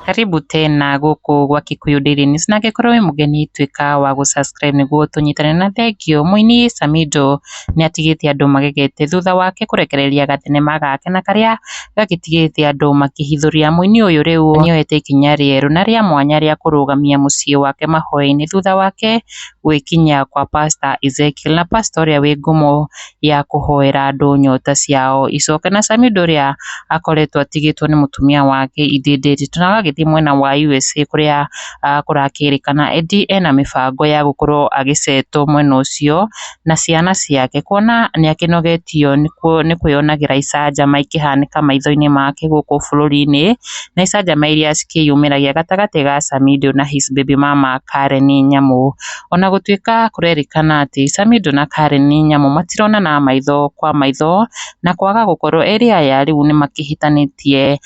Karibu tena gũkũ gwa Kikuyu Daily News, na angĩkorwo wĩ mũgeni, tuĩka wa gũ-subscribe nĩguo tũnyitane. Na thengio, mũini Samidoh nĩ atigĩte andũ magegete thutha wake kũrekereria gathenema gake na karĩa gagĩtigĩte andũ makĩhithũria. Mũini ũyũ rĩu nĩoete ikinya rĩerũ na rĩa mwanya rĩa kũrũgamia mũciĩ wake mahoya-inĩ thutha wake gwĩkinyia kwa Pastor Ezekiel, na pastor ũrĩa wĩ ngumo ya kũhoera andũ nyota ciao icoke. Na Samidoh ũrĩa akoretwo atigĩtwo nĩ mũtumia wake Edday Nderitu na agagĩthiĩ mwena wa USA kũrĩa kũrakĩrĩkana Edday ena mĩbango ya gũkorwo agĩcetwo mwena ũcio na ciana ciake, kuona nĩ akĩnogetio nĩ kwĩyonagĩra icanjama ikĩhanĩka maitho-inĩ make gũkũ bũrũri-inĩ, na icanjama iria cikĩyumĩragia gatagatĩ ga Samidoh na his baby mama Karen Nyamu. Ona gũtuĩka kũrerĩkana atĩ Samidoh na Karen Nyamu matironana maitho kwa maitho na kwaga gũkorwo erĩ aya rĩu nĩ makĩhĩtanĩtie,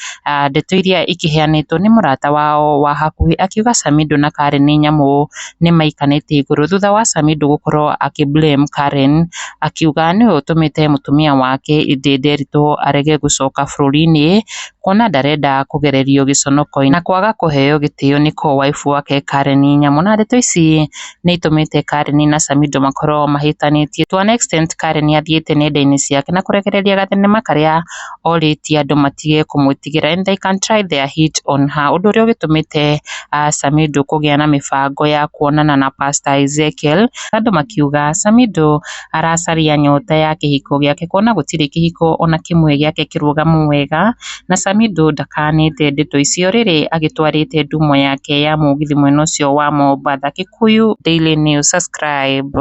ndeto iria ikĩheanĩtwo nĩ mũrata wao wa hakuhĩ akiuga Samidoh na Karen Nyamu nĩ maikanĩtie igũrũ thutha wa Samidoh gũkorwo akĩ blame Karen, akiuga nĩwe ũtũmĩte mũtumia wake Edday Nderitu arege gũcoka bũrũri-inĩ, kuona ndarenda kũgererio gĩconoko na kwaga kũheo gĩtĩo nĩ co-wife wake Karen Nyamu. Na ndeto ici nĩ itũmĩte Karen na Samidoh makorwo mahĩtanĩtie to an extent. Karen athiĩte nenda-inĩ ciake na kũrekereria gathenema karĩa orĩtie andũ matige kũmwĩtigĩra and they can try their hit on her, ũndũ ũrĩa ũgĩtũmĩte Samidoh kũgĩa na mĩbango ya kuonana na Pastor Ezekiel. Andũ makiuga Samidoh aracaria nyota ya kĩhiko gĩake, kuona gũtirĩ kĩhiko ona kĩmwe gĩake kĩrũgamu wega, na Samidoh ndakanĩte ndeto icio rĩrĩ agĩtwarĩte ndumo yake ya mũgithi mwena ũcio wa Mombatha. Kikuyu Daily News, subscribe.